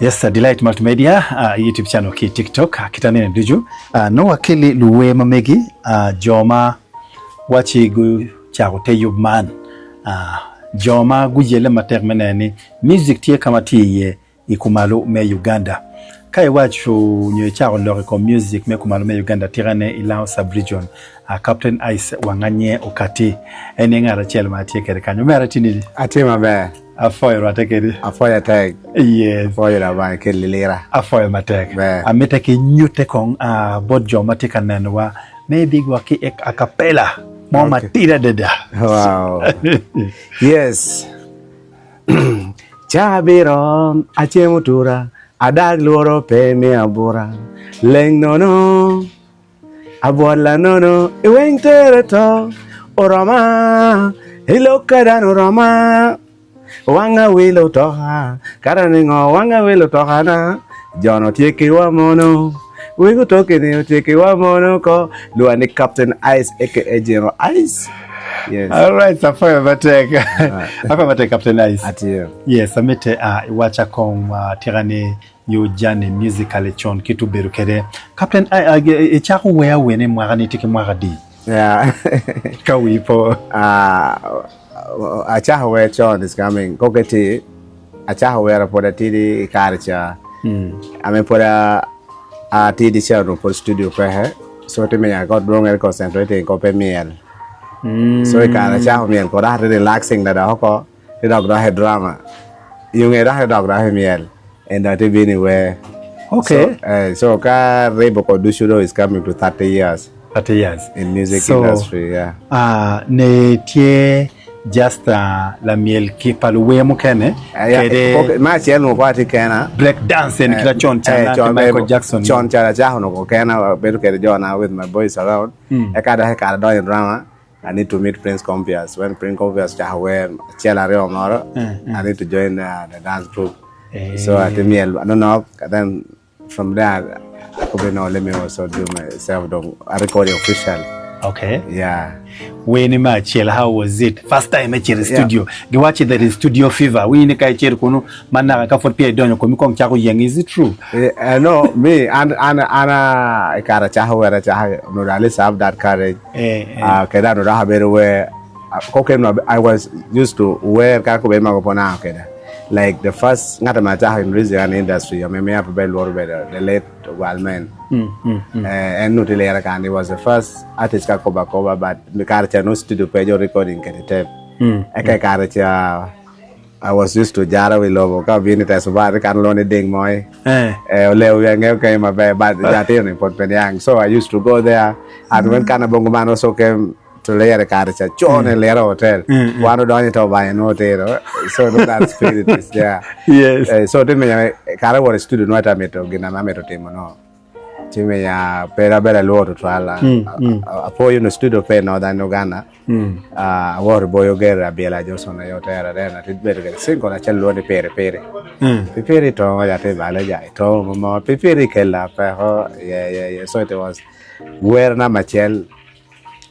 Yes, Delight Multimedia, uh, YouTube channel ki TikTok, uh, kita nene ducu. Uh, nongo wakeli luwer ma megi, uh, jo ma waci gucako te yub man, uh, jo ma guyelle matek me neno ni music tye ka ma tye iye i kumalo me Uganda. Ka iwaco nyo icako lok i kom music me kumalo me Uganda atika-ne i Lango Sub-Region, uh, Captain Ice Wanganye okati. En aye ngat acel ma atye kwede kany. Omera itye nini? Atye maber. Apwoyo rwatte kedi. Apwoyo atek. Yes. Apwoyo Lubanga keli lira. Apwoyo matek. Ber. Amite ki nyutte kong uh, bot jo ma tye ka nenowa. Maybe wa ki a cappella mo Okay. matidi adada. Wow. Yes. Cabiro acemo tura adag lworo pe me abura leng nono abwola nono i weng tere to oroma i lok ka dano oroma wanga wil otoka kara ningo wanga wil otoka na jono tye ki wa mono wego toki ni otye ki wa mono ko lwa ni Captain Ice aka General Ice yes All right, apwoyo matek. Apwoyo matek Captain Ice. Atiyo. Yes, amite uh, iwaca kong uh, tika ni Yo journey musically con kit obedo kede. Captain icako wer awene mwaka ni itye ki mwaka adi? Yeah. Ka wii po. Ah, acako wer con is coming. Koke ti acako wero pud atidi i kare ca. Ame pud atidi ca onongo pud studio peke. So ti miya kot dong concentrating ko pe myel. So i kare acako myel kod ati relaxing da dok oko. Ti dok dok i drama. Yo nge dok dok dok i myel. And dok ti bino i wer. Okay. So, eh, so ka ribo ko ducu do is coming to 30 years. 30 years. In music so, industry, yeah. Uh, ne tye just uh, lamyel ki pa luwer mukene eh, yeah, kede okay, ma acel nongo atye kena break dance en kita con cana eh, ki Michael Jackson con cana acako nongo kena bedo kede jona with my boys around mm. eka dok i kare donyo i drama I need to meet Prince Compias. When Prince Compias ocako wer acel aryo moro, I need to join uh, the dance group. So I think me, I don't know. And then from there, I could know, let me also do myself the I record it officially. Okay. Yeah. Weni me acel, how was it? First time icito i studio. Giwaci there is studio fever. Wini ka icito kunu ma naka ka pwod peya idonyo komi kong cako yeng. Is it true? Uh, no, me, and, and, and, uh, I can't wer acako, no, at least I have that courage. Eh, Kede an odok abedo wer koken I was used to wer kadi kubed ma pe onango kede like the first ngat ma acako in music and industry omiyo miya pe bed lworo bedo the late Ogwal Man en nongo tye lira kany he was the first artist ka kobo akoba but kare ca nongo studio pe jo recording kede tape eka i kare ca I was used to jara wi lobo ka obino i tecubar ni kan lwongo ni ding moi Eh. eh, olewo wiya ngeyo kenyo maber but jatino ni pod pe niang so I used to go there and when kana bongo man also came to lere kare ca con i lere hotel wan odonyo i to banyo nongo otero so no that spirit is there Yes. eh, so ti miyo kare wot i studio nongo ata mito gin ma amito timo no ti miya pe abedo alwor tutwal apoyo no studio pe i Northern Uganda Awoto boyo ger abila Johnson aye otera then atye bedo kede single acel lwongo ni piri piri pipiri tongo ja tye bale ja itongo mo pipiri kela peko yeah yeah yeah so it was wer namba acel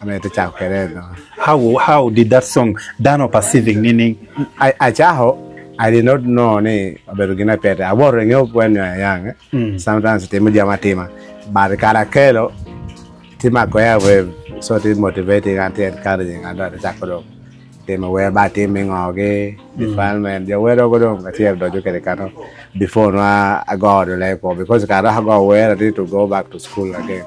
ame te cako kede no. How, how did that song dano perceiving nining? I acako I did not know ni obedo gin apete awoto inge when you are young sometimes itimo jami atima but kare akelo Tye ma agoya wer so tye motivating an tye encouraging an dong acako dong timo wer ba atim me ngo gi defilement jo wer mogo dong acito donyo kwede kano before nongo ago dong leb ko because kare dok ago wer I need to go back to school again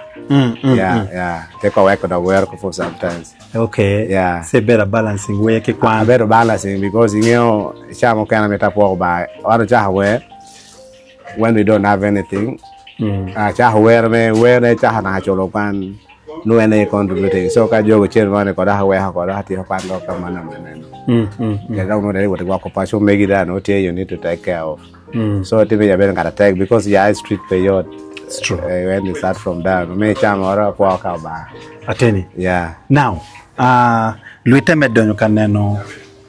yeah yeah te ko weko dong wer ko for sometimes Okay. Yeah. So ibedo balancing wer ki kwan. Abedo balancing because ingeyo i cawa mukene mito apwoko bar wan ocako wer When we don't have anything, acako wer me wer ne cako naka culo kwan nongo en aye contributing so ka jogo cen moni kod dok aweko kod dok atyeko kwan dok ka man maneno kede dok nongo wot gwoko paco megi da nongo tye you need to take care of so tye me abedo ngat atek because ya i street pe yot It's true. Eh, when you start from down me cam oro apwo ka obanga Ateni. yeah Now, uh, lwite me donyo ka neno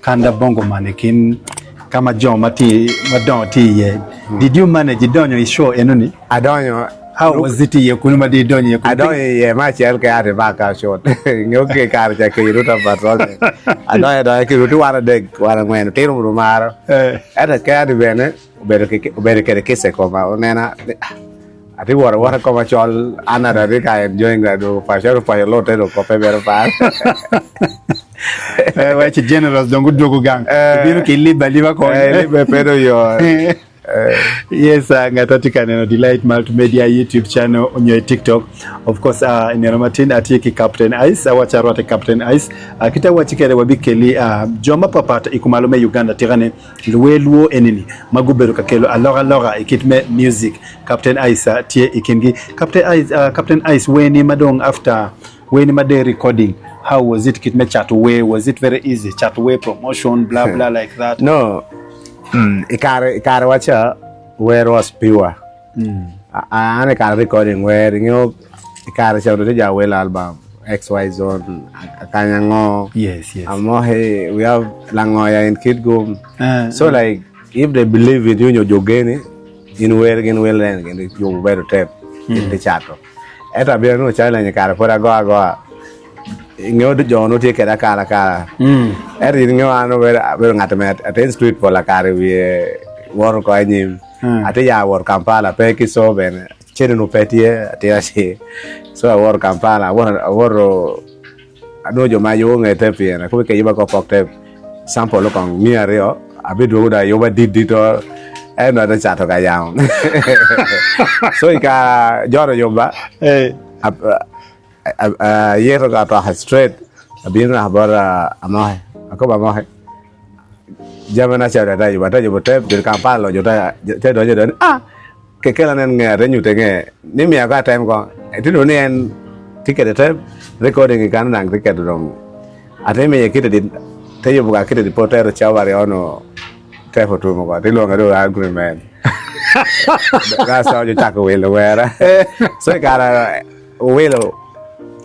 Kanda bongo man i kin ka ma jo ma tye madongo tye iye. Did you manage idonyo i show eno ni? Adonyo. How was it iye kunu ma di idonyo iye kunu? Adonyo iye me acel ke ati baka cut. Ingeyo ki kare ca ki ruta patrol. Adonyo adonya ki ruti wan adek wan angwen otino muno maro. Ento ke ati bene obedo ki obedo kede kica i koma onena ni ah ati wot awota koma col an ada atye ka enjoying adwogo paco ento paco lutte dong pe bedo par. Eh, wec generous dong gudwogo gang. Ibino ki ilib aliba kony. Eh, ilibbe pe dong yot. Yes, uh, ngat atye ka neno Delight Multimedia YouTube channel onyo i TikTok. Of course, uh, i neno matin atye ki Captain Ice, awaco arwate Captain Ice. Uh, kita waci kede wabikeli uh, jo mapapat i kumalo me Uganda tika-ni luwer lwo enini ma gubedo ka kelo alokaloka i kit me music. Captain Ice uh, tye i kingi. Captain Ice, uh, Captain Ice weni ma dong after weni ma de recording, how was it kit me cato wer? Was it very easy cato wer, promotion, blah blah like that? No, I kare i karewa ca wer was pure. An i kare recording wer ingeyo i kare ca onongo tye jo awelo album XY zone akanya ngo Yes, yes. Amohi we have Langoya in Kitgum. So like if they believe in you nyo jo geni in wer gin wel nen gin yubo bedo tep gin tye cato. Ento abino nongo challenge i kare pwod ago agoa. Ingeyo jo onongo tye kwede akala akala. Ento in ingeyo an abedo ngat me atin street pol akare wiye woto ko anyim. Atye ya wot Kampala pe ki co bene. Cente onongo pe tye atir atir. So awoto Kampala awoto anongo jo ma ayubo nge tape pire akobo ki yuba ko pok tape sample kong miya aryo abidwogo dong ayuba dit dit to en dong ate cato ka yamo. So i kare John oyuba Ayito ka atoka straight abino naka bot Amoki akobo Amoki jamina ca ate yubo ate yubo te bedo Kampala lonyo te donyo adonyo ni ah kekela nen nge ate nyute nge ni miya ko atem kong eti dong ni en tye kede te recording i kano dang tye keto dong ate miye kite di te yubo ka kite di pe otero cawa aryo nongo te otumo ko ti lwonge dong agreement that's how jo cako wilo wera so i kare Owilo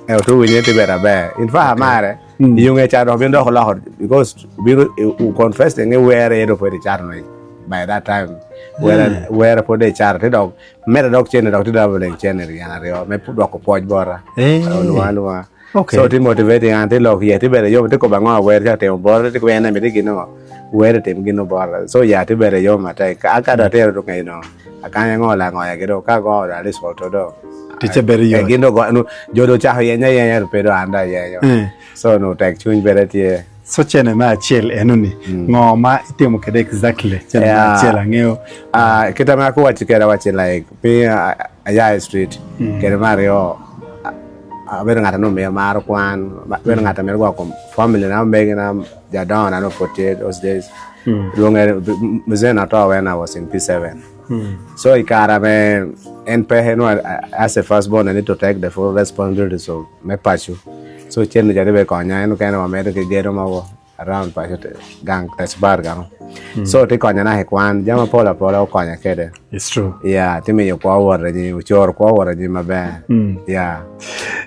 e otu winye ti bedo aber. In fact amare i yo nge cat dok bin dok oloko because bino u confess ni were aye dong pwod icato ni by that time were were pwod dong icato ti dok medo dok cene dok ti doubling cene tyen aryo me dwoko pwoc bota olwonga alwonga so ti motivating an ti lok iye ti bedo yom ti kobo ango wer ca otimo bota ti kobo en aye miti gino wer otim gino bota so ya ti bedo yom matek ka dong atero tung eno Akanya ngo langoya gi dong ka go at least photo dong. Ticce bedo yot. Gin dong go jo dong ocako yenyo ayenya to pe dong an dong ayenyo. So onongo tek cwiny bene tye. So cene me acel enoni ngo ma itimo kwede exactly cene me acel angeyo. Kite ma akuwaci kwede awaci like piny aya i street kede me aryo abedo ngat ma nongo miyo maro kwan abedo ngat ma mito gwoko family na omegina jo adongo na nongo pud tye those days. Lwonge mzee na to when I was in P7. So i kare me en peke nongo as a first born I need to take the full responsibilities of me paco. So cen ca tye konya en okene wamedo ki gedo mogo around paco gang tecibar kanu. So tye konya naka i kwan jami mapol apola okonya kwede. It's true. Yeah, tye miyo kwo wot anyim, ocoro kwo wot anyim maber. Yeah.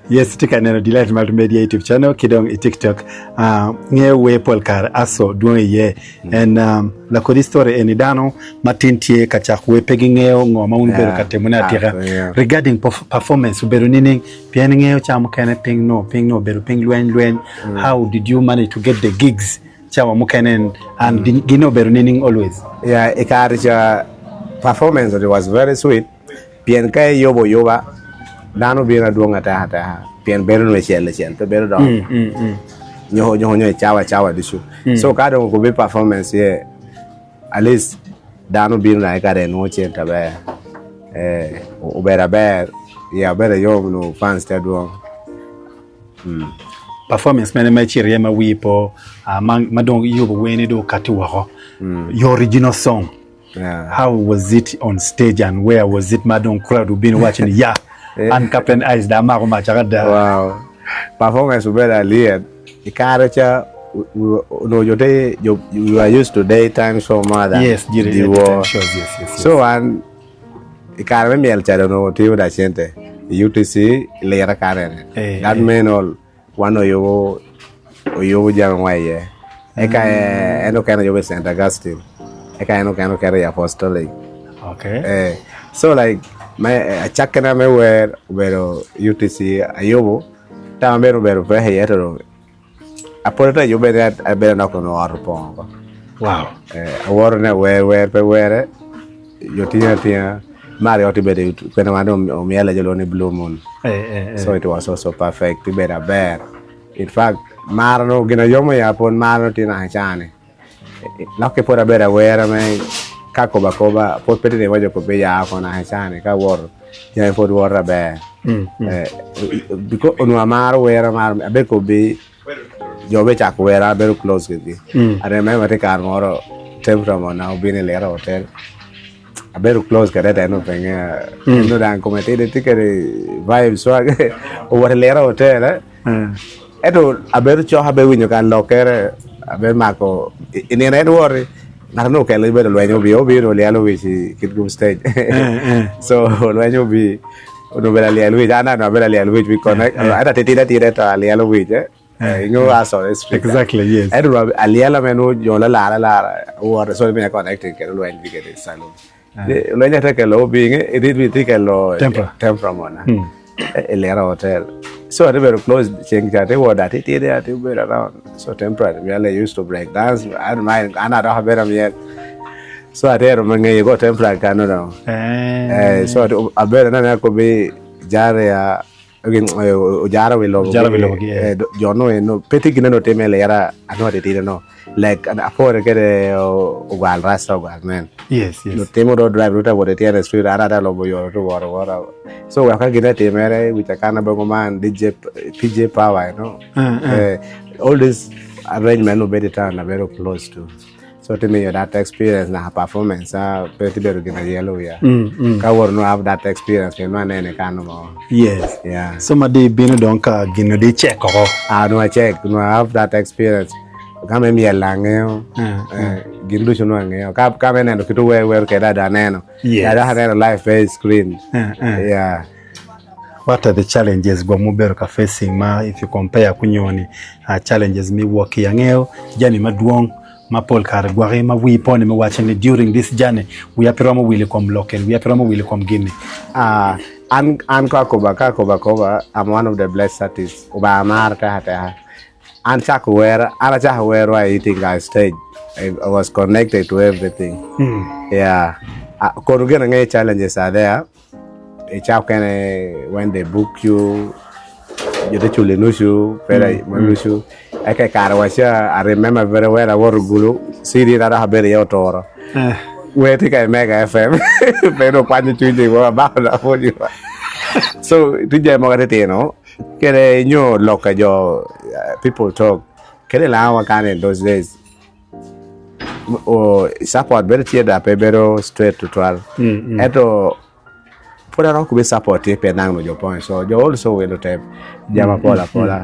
Yes, itye ka neno Delight Multimedia YouTube channel ki dong i TikTok. Uh, ngeyo wer pol kare aso dwong iye. And um, lakodi story eni dano ma tin tye ka cako wer pe gingeyo ngo ma wun wubedo Yeah. ka timone atika. Ah, yeah. Regarding perf- performance obedo nining? Pien ingeyo ca mukene piny no, piny no obedo piny lweny lweny. How did you manage to get the gigs? Cawa mukene and gin obedo nining always? Yeah, i kare ca performance it was very sweet pien ka iyubo yuba dano bino adwong ateka ateka pien bedo nongo icel icel pe bedo dok nyo nyo nyo i cawa cawa ducu so ka dong okubi performance ye at least dano bino dok kare nongo cente aber eh obedo aber yeah obedo yom nongo fans tye adwong. Performance mene ma icito iye ma wii po ma dong iyubo wer-ni dong okati woko? Your original song, how was it on stage and where was it ma dong crowd obino waco ni ya an Captain Ice dong amako mac adada? Wow, performance obedo alyet. I kare ca onongo jo te we were used to day time show more than Yes, dyewor. daytime shows, yes, yes, yes. So an I kare me myel ca dong onongo watiyo da cente i UTC i lira kare ni. That mean all wan oyubo oyubo jami mo iye. Eka en okene oyubo i St. Augustine, eka en okene oketo i Apostolic. Okay. Eh, so like me acakkina me wer obedo UTC ayubo tama meno obedo peke iye ento apwodo te ayubbe ni abedo nok onongo ot opong oko. Wow. Eh, awoto ni awer wer pe were jo tinga atinga mar ot ibedo kwena ma dong omyele jo lwongo ni blue moon. Eh, eh, eh. So it was also perfect ibedo aber. In fact mar no gin ayomo ya pwod mar no tye naka cani. Lokke pwod abedo awera me ka akobo akoba pwod pe tye ni iwaco kobe ya oko naka cani ka awoto jami pwod woto aber. Eh, because onongo amaro wer amaro abedo kobe jo me cako wer abedo close kwedgi. I remember tye kare moro Tempra na obino i Lira hotel abedo close kwede ento en openge en odang kome tidi tye kwede vibe swag owoto i Lira hotel eh. Ento abedo cok abedo winyo ka lokere abedo mako i nino en woti ngat onongo okelo bedo lweny obi obino olyelo wic i Kitgum stage so lweny obi onongo obedo alyel wic an onongo abedo alyel wic ento atitidi atida ento alyelo wic ingo aso i street Exactly, yes. ento alyela me nongo jo lalara alara owoto so miya connecting kede lweny tye kede i saloon lweny ate kelo obi inge tye kelo Tempra. tempra mona i Lira hotel so ate bedo close ceng ca ate wot atitidi ate bedo around so tempra myel I used to break dance I don't mind an adok abedo myel so atero me ngeyo ko tempra kano dong Eh. Eh, so abedo aneno akobi jare ya ojara wi lobo Ojara wi lobo gi, eh. eh, jo no eno pe tye gin eno time lira anongo atitidi no like apore kede ogwal rasta ogwal men Yes, yes. lutimo road drive ruta wote tyene street an ata lobo yoro tu woro wora so wek ka gine timere wica kana bongo man DJ PJ Power you know eh, all this arrangement obedo i town abedo close to so ti miyo that experience na performance ah, pe ti bedo gin ayelo wiya ka woro no have that experience pien ma anene kano mo Yes. yeah So ma di bino dong ka gin di cek oko. Ah, no acek no I have that experience ka me myel angeyo eh, gin ducu no angeyo ka ka me neno kit wer wer kede ada aneno Yes. ada aneno live pe i screen Eh, eh. yeah What are the challenges gwa mubedo ka facing ma if you compare kunyoni uh, challenges mi wok ki angeyo jami madwong ma pol kare gwaki ma wii po ni me waco ni during this journey wiya pe romo wil i kom lok eni wiya pe romo wil i kom gin ni. Ah, an an ka akoba ka akoba akoba I'm one of the blessed artists Obanga mara teka teka an cako wer an acako wer wa i Tinga stage I, I was connected to everything yeah uh, kono gin angeyo challenges are there Ica okene when they book you jo te culi nucu peda ma nucu eka i kare wa ca I remember very well awoto gulu CD na dok abedo iye oturo wer tye ka i Mega FM pe dong okwanyo cwiny wa abako dok pwonyo wa so tye jami mogo atitino kede nyo lok pa jo people talk kede lango wa kany in those days Support bedo tye da pe bedo straight tutwal ento pud aromo kubi support tye pien nang jo point so jo also wilo tep jami mapol apola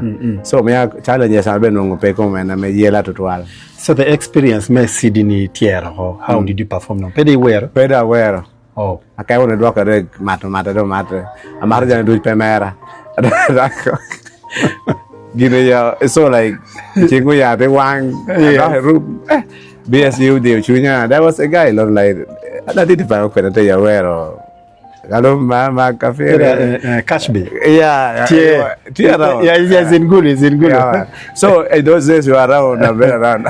so miya challenges an bene nongo pe kome me yela tutwal. So the experience me CD ni tyero ko how did you perform no? Pe dong iwero? Pe dong awero. Oh. Akemo ni dwoke dong mato mate dong mate. Amato jami duc pe mera. Gini yo, it's so like cing oya te wang adok i room. Eh, BSU odiyo cwinya. There was a guy look like laditi pa kwede te yawero. Kalo ma ma kafere. Cashby. Yeah. Tye. Tye around. Yeah, yes, in Gulu, it's in Gulu. Yeah. So in those days we were around, I'm very around.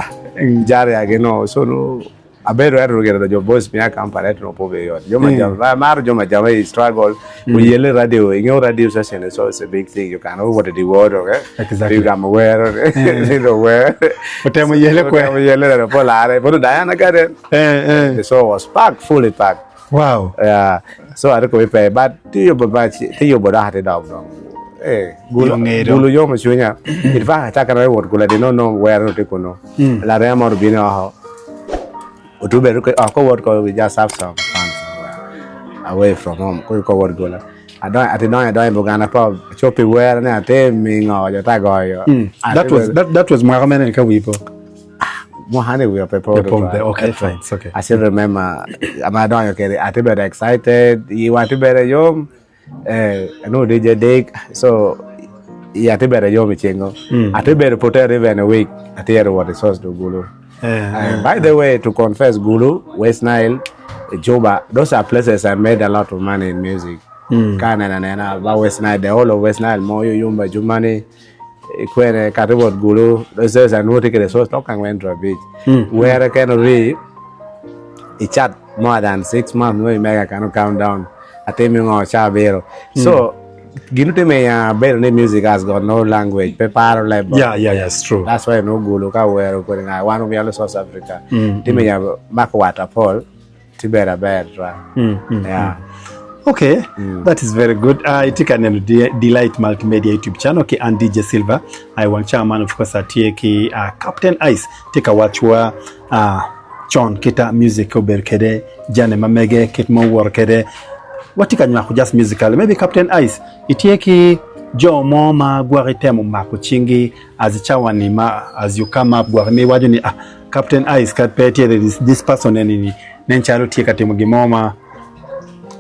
Jari ageno. So no. Abedo ento gire jo boys miya Kampala ento nongo pe obedo yot. Jo ma jam amaro jo ma jam i struggle oyelle radio ingeyo radio station is always a big thing you can wot i word okay Exactly. you gamo wer nino wer Otemo yele kwe. otemo yele dong po lare po Diana Garden Eh, eh. the show was packed fully packed Wow. yeah so ariko bi pe but ti yubo ba ti yubo dok ati dok dong eh gulo Yo ngeye dong. gulo yomo cwinya in fact acaka na wot gulo adi no no wer no ti kuno Larema moro obino oko, otube oko wot ko we just have some fun somewhere away from home. Koro ko wot gola. Adonyo ati donyo adonyo i Buganda pub, acopo i wer ni atir mingo jo ta goyo. That was that, that was mwaka mene ka wi po? Mwaka ni wiya pe po. Pe po pe, okay, fine, it's okay. I still remember ama adonyo kede ati bedo excited, iwa ati bedo yom. Eh, anongo DJ Dick, so iya tye bedo yom i cengo. Atye bedo prepared even a week, atyero wot i source dong gulu. By the way, to confess, Gulu, West Nile, Juba, those are places I made a lot of money in music. Ka aneno anena ba West Nile, the whole of West Nile, Moyo, Yumba, Jumani, Kwene, kati bot Gulu, those days anwongo tye kwede source dok angwen to abic. Were kene ori i chat more than 6 months nongo imega kano count down atimi ngo ca abiro. So gin otime ya bedo ni music has got no language, pe paro leb. Yeah, it's true. That's why no Gulu ka wero kwede nga wan omialo South Africa. Time ya mako wat apol ti ber aber twa. Yeah. Okay, that is very good. Itye ka neno Delight Multimedia YouTube channel ki an DJ Silver. I wang cawa man of course atye ki Captain Ice tye ka wacwa con kita music obedo kede jane ma mege kit ma owoto kede. Watye ka nywako just musically. Maybe Captain Ice itye ki jo mo ma gwok itemo mako cingi as i cawa ni ma as you come up gwok mi iwaco ni ah Captain Ice kad pe tye there is this person eni ni nen calo tye ka timo gin mo ma.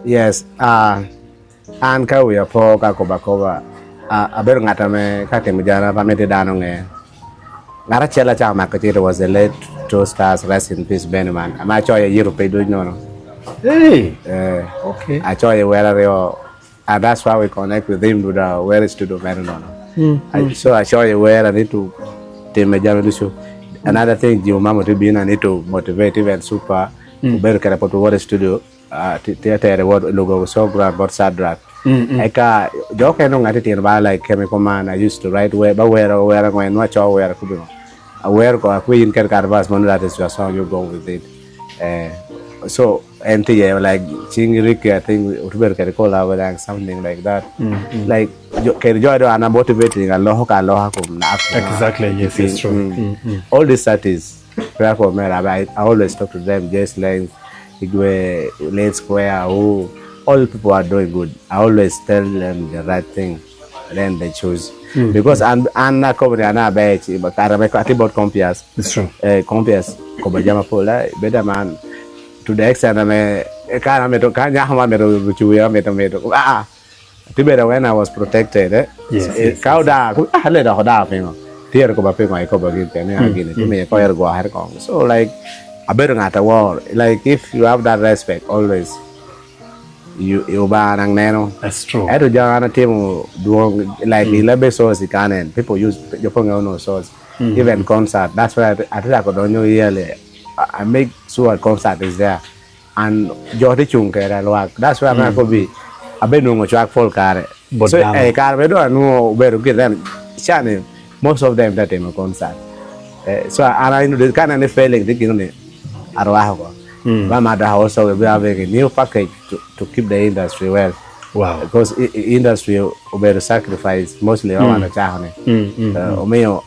Yes, an ka wiya po ka akobo akoba, abedo ngat ame ka atimo jana pe amiti dano onge. Ngat acel acako mako cito was the late Two Stars rest in peace Benny man ame acoyo ayito pe duc nono. Hey! Eh, Okay. acoyo i wer aryo and that's why we connect with him to the wer i studio mere nono. So acoyo i wer I need to time jami ducu. Another thing jiwo mama tye bino I need to motivate even super obedo kede pud wot i studio tye atere wot lugo Sogran bot Sadrak. Eka jo okene nongo atitino ba like Chemical Man I used to write wer ba wero wero angwen nongo aco wero kubino awero ko akwe in kede kare verse mono that is your song you go with it. Eh, so en tye iye like cing Ricky I think obedo kede collab like something like that. Like jo kede jo do an a motivating aloko ka aloka kom na up to now. Exactly, yes, it's true. All these artists prayer for me I, I always talk to them Jess Length, Igwe, Late Square, who all people are doing good. I always tell them the right thing then they choose. Because an an na company an aber kare me atye bot Compias. It's true. Eh, Compias kobo jami mapol eh, bedo man to the extent ame kare amito ka nyako ma amito ruco wiya amito mito ah ti bedo when I was protected eh. Yes, Eh, yes, ka yes. odaa ah le dok odaa pingo tyero koba pingo ikobo gin pien ni gini ti miyo koyero gwokere kong so like abedo ngat awor like if you have that respect always you Lubanga nang neno That's true. ento jo an atimo dwong like i lebe source i kanen people use jo pe ngeyo no source even concert that's why atye ka donyo yearly I make sure concert is there and jo tye cung keda lwak that's why an akobi abe nongo cwak pol kare Bot so dano. eh, kare me dong anwongo obedo gire then cani most of them tye timo concert eh, so an I know this kind of feeling tye gino ni arwako ko But my dad also will be having a new package to keep the industry well. Wow. Because industry obedo sacrifice mostly mm. wan ocako ni. Omiyo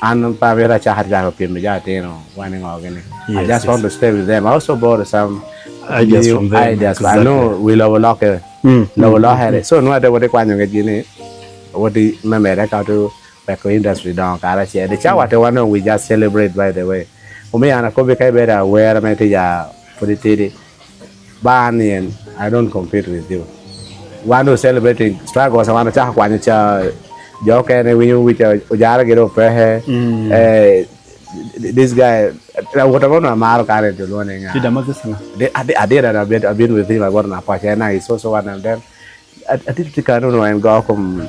an pa amito acako acako pyem ki jo atino wan ingo gini. I Yes, just yes. want to stay with them. I also borrow some Ideas new from them. ideas. I Exactly. know we love loke. Lobo lokere. So nwo ate woti kwanyo ngec gini woti me mere ka to weko industry dongo kare acel. The cawa te wan we just celebrate by the way. Omiyo an akobi ka ibedo awera ma itye ja pud itidi ba an yen I don't compete with you. Wan we celebrating struggles wan wacako kwanyo ca jo okene winyo wic ojara gire opeke eh, this guy wota mo no amaro kare to luongo ni nga. Dida Moses nga. I did and I've been, I've been with him I got na pacha and he's also one of them. Atye tye ka nongo en go kom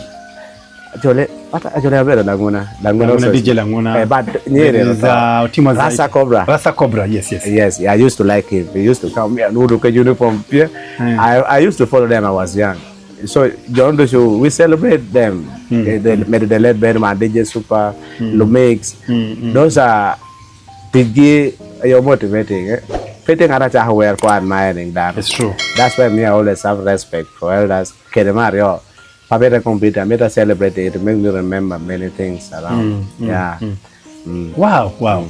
Ajole but Ajole abedo Languna Languna also DJ Languna eh, but nyere There is, Otimo Zaid. Rasa Cobra Rasa Cobra yes yes Yes, I used to like him. He used to come here and look at uniform. Yeah. I used to follow them. I was young. So John Dushu, we celebrate them. They made the late Benman, DJ Super, Lumix. Those are tigi you're motivating. Eh? Pete ngata cha wer ko admiring that. It's true. That's why me I always have respect for elders. Kede Mario. Pabeta computer, meta celebrate it, it make me remember many things around. Yeah. Wow.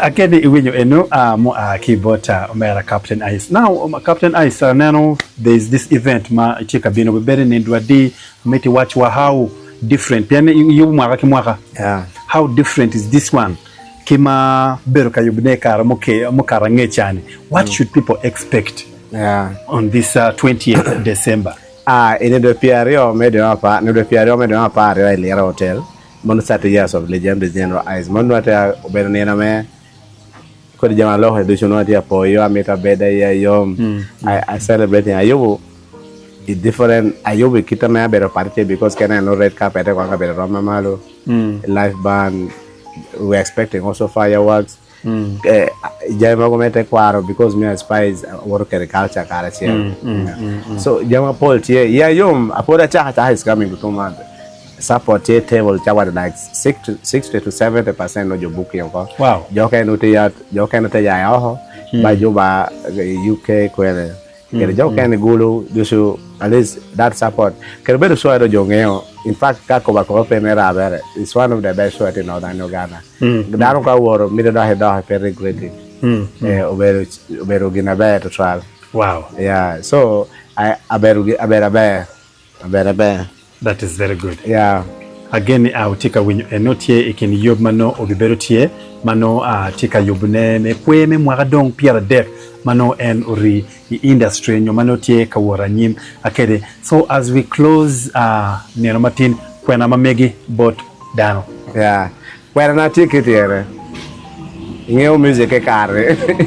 Again, iwinyo eno mo a ki bot omera Captain Ice. Now, Captain Ice, aneno there is this event ma itye ka bino bedo ni dwa di miti wacwa how different pien iyubo mwaka ki mwaka. Yeah. How different is this one ki ma bedo ka yubone i kare mukato angec cani? What should people expect Yeah. on this 20th December? Ah, i nido 20 me dwe me apar, nido 20 me dwe me apar aryo i Lira Hotel, mono 30 years of Legendary General Ice. Mono nongo tye obedo nino me Kodi jami aloko ducu nongo atye ka poyo, amito abed iya yom, I celebrating ayubo i different ayubo i kite me abedo pat tye because ka ineno red carpet kong kabedo rom ma malo, live band, we expecting also fireworks, jami mogo me tekwaro because me Spice woto kwede culture karacel so jami mapol tye iya yom pwod acako acaka is coming to 2 months support tye table cawa like 60 to 70% nongo jo booking oko Wow. jo okene nongo tye ya jo okene tye ya oko ba juba UK kwene kede jo okene gulu ducu at least that support kede bedo sure dong jo ngeyo in fact ka akobo akoba pe me rabere it's one of the best show tye i Northern Uganda dano ka owoto mito dok idok pe regretting eh, obedo obedo gin maber tutwal Wow. yeah so I abedo abedo aber abedo aber That is very good. Yeah. Again ni a wutye ka winyo eno tye i kin yub ma nongo obibedo tye ma nongo a tye ka yubone me kwer me mwaka dong 30 ma nongo en ori i industry nyo ma nongo tye ka wot anyim akede. So as we close a nino matin kwena ma megi bot dano. Yeah. Kwena na tye ki tyene. Ingeyo music ki kare ni.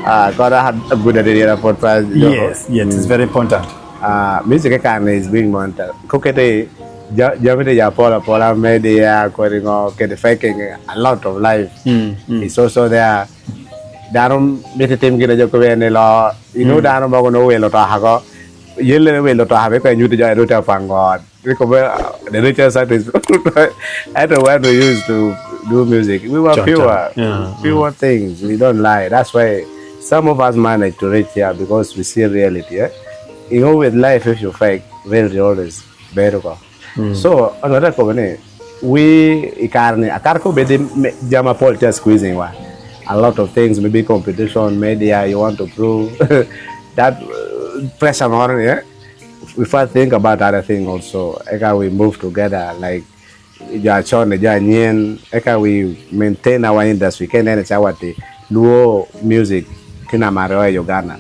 Ah, kono guda dyerdyera pwod pe ajuko. Yes, yes, it's very important. Ah, music ki kare ni is being monitored. Kokete jami te ya apola apola media kodi ngo kede faking a lot of life is also there. Dano miti tim gine jo kobe ni lo you know dano mogo no welo toha ko yelle me welo toha be ko nyuti jo erute apangot. The richest artist ento when we used to do music we were fewer fewer things we don't lie that's why some of us manage to reach here because we see reality eh? you know with life if you fake reality always bedo ko so another ko ni we i kare ni akar ko bedi jami mapol tye squeezing wa a lot of things maybe competition media you want to prove that pressure moro ni eh? If I think about other thing also eka we move together like jo acon jo anyen eka we maintain our industry ka ineno ca wati luo music ki number aryo i Uganda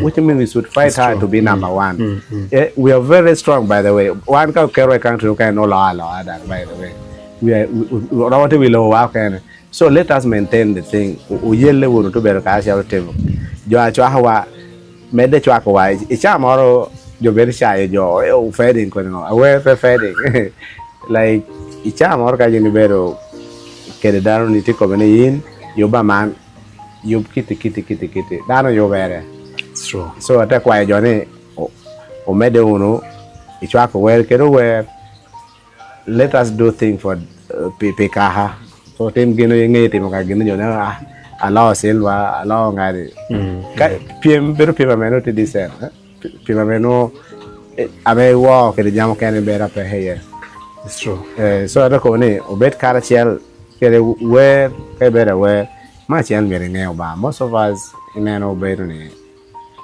which mean we should fight hard to be number one we are very strong by the way wan ka oketo wa i country mukene nongo oloo aloa dok by the way we are romo tye wi lobo wa kene so let us maintain the thing oyelle wunu tubedo kacel otimo jo acwaka wa Medde cwako wa i caa moro jo bedo cayo jo eh fading koni ngo awer pe fading like i caa moro ka in ibedo kede dano ni tye kome ni in yubba man yub kiti kiti kiti kiti dano yubere so ate kwayo jo ni omedde wunu i cwako wer kede ower. Let us do thing for pi kaka so tim gin inge timo ka gin nyo ne aloo silva aloo ngadi ka pyem bedo pyem ame tye decent pyem ame nongo ame iwoo kede jami mukene bedo pe iye so ento kobo ni obed karacel kede wer ka ibedo awer me acel myero inge Obanga most of us ineno bedo ni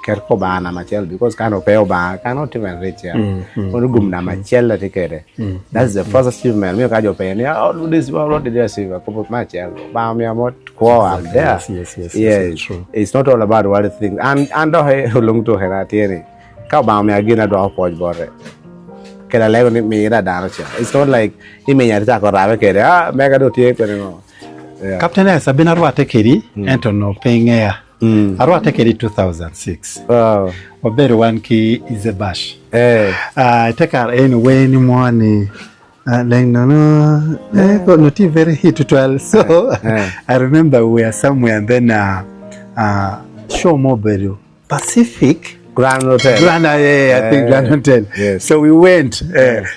Ket ko Obanga namba acel because ka onongo pe Obanga cannot even reach here. Kono gum namba acel atye kwede. That's the first achievement. Miyo ka jo openyo ni how do this what did you achieve? Akobo me acel. Obanga omiya mot kwo I'm there. Yes, yes, yes, yes, Yes. true. It's not all about worldly things. An an dok olung tukena tye ni ka Obanga omiya gin adwoko pwoc bote. Kede alego ni mira dano ca. It's not like iminya ticako rabe kede ah mega dong tye kwede ngo. Yeah. Captain S, abino arwatte kedi ento onongo pe ingeya. Arwatte kede i 2006. Wabedo wan ki Ize Bash. I te kare eni wer ni mo ni leng nono onongo tye very hit tutwal. So I remember we were somewhere and then show mo obedo Pacific Grand Hotel. Grand, yeah, yeah, I think Grand Hotel. Yes. So we went.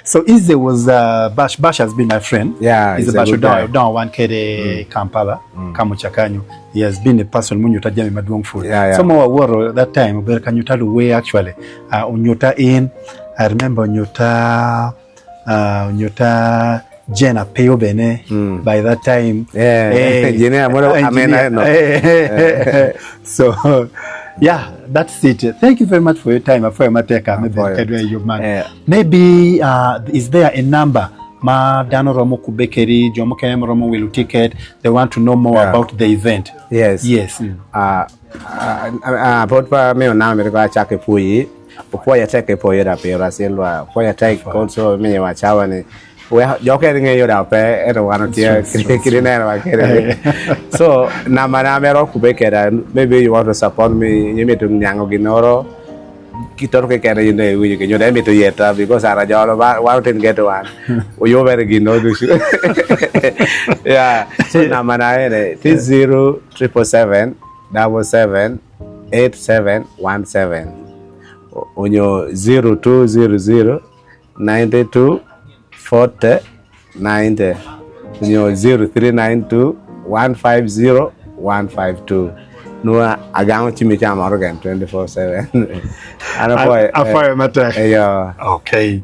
So Ize was Bash. Bash has been my friend. Yeah, Ize he's a Bash good guy. odongo wan kede Kampala, Kamuchakanyo. He has been a person munyuta jami madwong pud. Yeah, yeah. So ma wawoto that time obedo ka nyuta luwer actually. Onyuta in, I remember onyuta onyuta Jane Apiyo bene by that time. Yeah, engineer, moro engineer. amena no. So yeah, that's it. Thank you very much for your time. Afoyo matek ame Afoyo. kedwa i yub man. Eh. Maybe is there a number ma dano romo kubbe kedi, jo mukene ma romo wilo ticket, they want to know more Yeah. about the event. Yes. Yes. Pwod pe amiyo namba myero kong acak ki pwoyi, opwoya tek ki pwoyo da pira Silva, opwoya tek also me miyowa cawa ni. Wek jo okene ngeyo dok pe ento wan otye kit ineno wa kede. So namba na mere okube keda maybe you want to support me nyo imito niango ginoro ki toto kekene in dong iwinyo ki nyo dong imito yeta because an ajolo wan otin geto wan oyubere gin o ducu. Yeah so namba na ene tye 0777 77 8717 onyo 0200 92 40 90 nyo 0392 150 152 nongo agamo cim i cawa mo keken 24/7 an apwoyo Apwoyo matek. Eyo. Okay.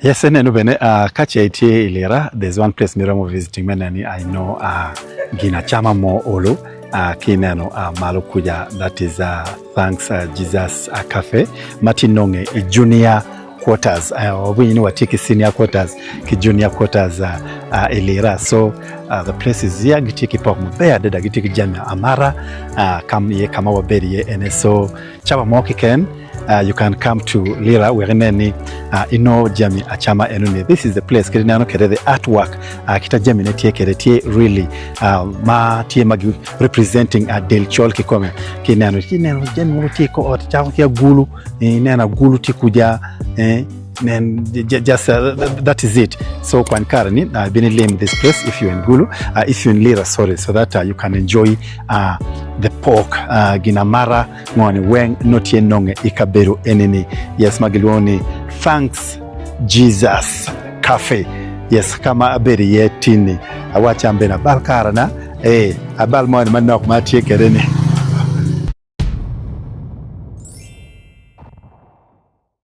Yes, ineno bene uh, ka ce itye i Lira, there's one place miromo visiting me neni I know uh, gin acama mo olo uh, ki ineno uh, malo kuja that is uh, Thanks uh, Jesus uh, Cafe ma tye nonge i Junior Quarters. Uh, wawinyo ni watye ki Senior Quarters ki Junior Quarters uh, uh, i Lira. So uh, the place is here, gitye ki pok maber adada, gitye ki jami amara uh, kam iye ka ma wabedo iye ene. So cawa mo keken uh, you can come to Lira wek inen ni uh, inongo jami acama enoni. This is the place kit ineno kwede the artwork uh, kita jamine tye kwede tye really uh, ma tye ma gi representing uh, del col kikome. Ki ineno ci ineno jami mogo tye i kor ot cako ki agulu, eh, ineno agulu tye kuca eh, nen just uh, that is it. So kwany kare ni uh, ibin ilim this place if you're in Gulu, uh, if you're in Lira sorry, so that uh, you can enjoy uh, the pork uh, ginamara Ngo ni weng nongo tye nonge i kabedo eni-ni? Yes, ma gilwongo ni Thanks Jesus Cafe. Yes, ka ma abedo iye tin-ni. Awacci an bene abal karena. Ee, abal moni manok ma atye kwede-ni.